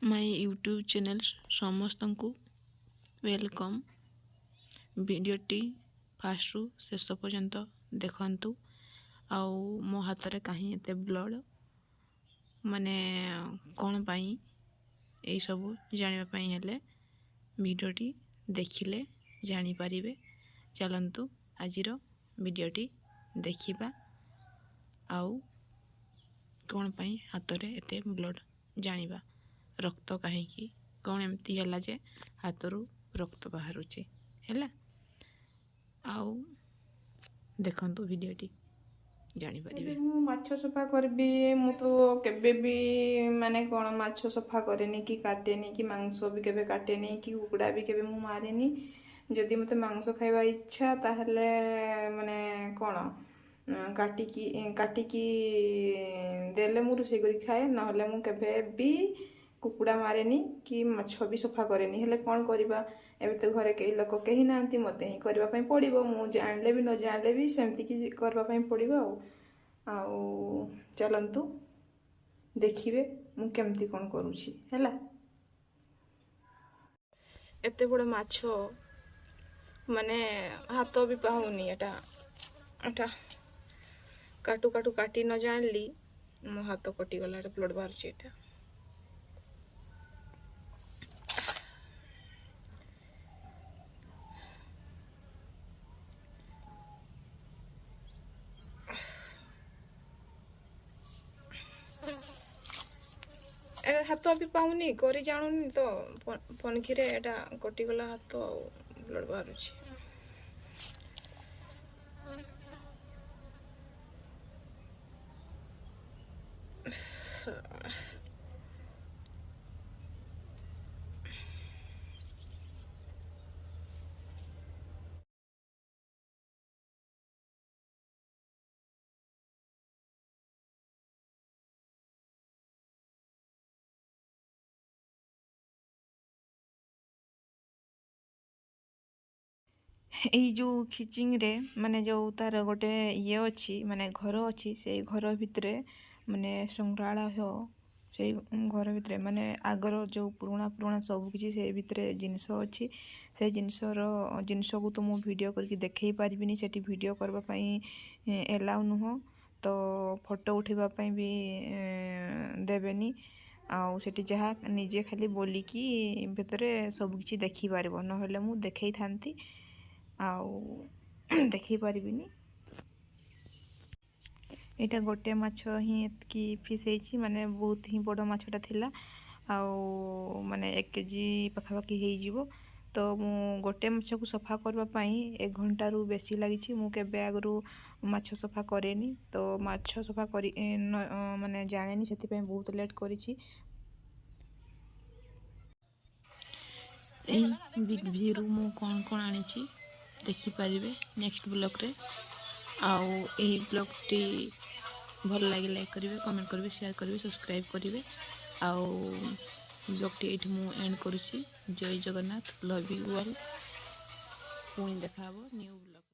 ମାଇ YouTube channel ସମସ୍ତଙ୍କୁ welcome. ଭିଡ଼ିଓଟି ଫାଷ୍ଟରୁ ଶେଷ ପର୍ଯ୍ୟନ୍ତ ଦେଖନ୍ତୁ। ଆଉ ମୋ ହାତରେ କାହିଁ ଏତେ ବ୍ଲଡ଼, ମାନେ କ'ଣ ପାଇଁ, ଏଇସବୁ ଜାଣିବା ପାଇଁ ହେଲେ ଭିଡ଼ିଓଟି ଦେଖିଲେ ଜାଣିପାରିବେ। ଚାଲନ୍ତୁ ଆଜିର ଭିଡ଼ିଓଟି ଦେଖିବା ଆଉ କ'ଣ ପାଇଁ ହାତରେ ଏତେ ବ୍ଲଡ଼ ଜାଣିବା, ରକ୍ତ କାହିଁକି, କ'ଣ ଏମିତି ହେଲା ଯେ ହାତରୁ ରକ୍ତ ବାହାରୁଛି ହେଲା। ଆଉ ଦେଖନ୍ତୁ ଭିଡ଼ିଓଟି, ଜାଣିପାରିବେ। ଏବେ ମୁଁ ମାଛ ସଫା କରିବି। ମୁଁ ତ କେବେ ବି ମାନେ କ'ଣ ମାଛ ସଫା କରେନି କି କାଟେନି, କି ମାଂସ ବି କେବେ କାଟେନି, କି କୁକୁଡ଼ା ବି କେବେ ମୁଁ ମାରେନି। ଯଦି ମୋତେ ମାଂସ ଖାଇବା ଇଚ୍ଛା, ତାହେଲେ ମାନେ କ'ଣ କାଟିକି ଦେଲେ ମୁଁ ରୋଷେଇ କରି ଖାଏ, ନହେଲେ ମୁଁ କେବେ ବି କୁକୁଡ଼ା ମାରେନି କି ମାଛ ବି ସଫା କରେନି। ହେଲେ କ'ଣ କରିବା, ଏବେ ତ ଘରେ କେହି ଲୋକ କେହି ନାହାନ୍ତି, ମୋତେ ହିଁ କରିବା ପାଇଁ ପଡ଼ିବ। ମୁଁ ଜାଣିଲେ ବି ନ ଜାଣିଲେ ବି ସେମିତିକି କରିବା ପାଇଁ ପଡ଼ିବ। ଆଉ ଚାଲନ୍ତୁ ଦେଖିବେ ମୁଁ କେମିତି କ'ଣ କରୁଛି ହେଲା। ଏତେ ବଡ଼ ମାଛ, ମାନେ ହାତ ବି ପାଉନି। ଏଟା କାଟୁ କାଟୁ କାଟି ନ ଜାଣିଲି, ମୋ ହାତ କଟିଗଲା। ଏଟା ବ୍ଲଡ଼ ବାହାରୁଛି। ଏଟା ଏଟା ହାତ ବି ପାଉନି, କରି ଜାଣୁନି ତ ପନିକିରେ ଏଟା କଟିଗଲା ହାତ ଆଉ ବ୍ଲଡ଼ ବାହାରୁଛି। ଏଇ ଯେଉଁ ଖିଚିଙ୍ଗରେ ମାନେ ଯେଉଁ ତାର ଗୋଟେ ଇଏ ଅଛି, ମାନେ ଘର ଅଛି, ସେଇ ଘର ଭିତରେ ମାନେ ସଂଗ୍ରହାଳୟ, ସେଇ ଘର ଭିତରେ ମାନେ ଆଗର ଯେଉଁ ପୁରୁଣା ପୁରୁଣା ସବୁକିଛି ସେଇ ଭିତରେ ଜିନିଷ ଅଛି। ସେଇ ଜିନିଷକୁ ତ ମୁଁ ଭିଡ଼ିଓ କରିକି ଦେଖେଇ ପାରିବିନି। ସେଠି ଭିଡ଼ିଓ କରିବା ପାଇଁ ଏଲାଉ ନୁହଁ, ତ ଫଟୋ ଉଠାଇବା ପାଇଁ ବି ଦେବେନି। ଆଉ ସେଠି ଯାହା ନିଜେ ଖାଲି ବୋଲିକି ଭିତରେ ସବୁକିଛି ଦେଖିପାରିବ, ନହେଲେ ମୁଁ ଦେଖେଇଥାନ୍ତି, ଆଉ ଦେଖେଇ ପାରିବିନି। ଏଇଟା ଗୋଟେ ମାଛ ହିଁ ଏତିକି ଫିସ୍ ହେଇଛି, ମାନେ ବହୁତ ହିଁ ବଡ଼ ମାଛଟା ଥିଲା, ଆଉ ମାନେ 1 କେଜି ପାଖାପାଖି ହେଇଯିବ। ତ ମୁଁ ଗୋଟେ ମାଛକୁ ସଫା କରିବା ପାଇଁ 1 ଘଣ୍ଟାରୁ ବେଶୀ ଲାଗିଛି। ମୁଁ କେବେ ଆଗରୁ ମାଛ ସଫା କରେନି, ତ ମାଛ ସଫା କରି ମାନେ ଜାଣେନି, ସେଥିପାଇଁ ବହୁତ ଲେଟ୍ କରିଛି। ଏଇ ବିଗ୍ ଭିରୁ ମୁଁ କ'ଣ କ'ଣ ଆଣିଛି ଦେଖିପାରିବେ ନେକ୍ସଟ ବ୍ଲଗ୍ରେ। ଆଉ ଏହି ବ୍ଲଗ୍ଟି ଭଲ ଲାଗେ ଲାଇକ୍ କରିବେ, କମେଣ୍ଟ କରିବେ, ସେୟାର କରିବେ, ସବସ୍କ୍ରାଇବ୍ କରିବେ। ଆଉ ବ୍ଲଗ୍ଟି ଏଇଠି ମୁଁ ଏଣ୍ଡ କରୁଛି। ଜୟ ଜଗନ୍ନାଥ, ଲଭ୍ you all. ପୁଣି ଦେଖା ହେବ ନ୍ୟୁ ବ୍ଲଗ୍।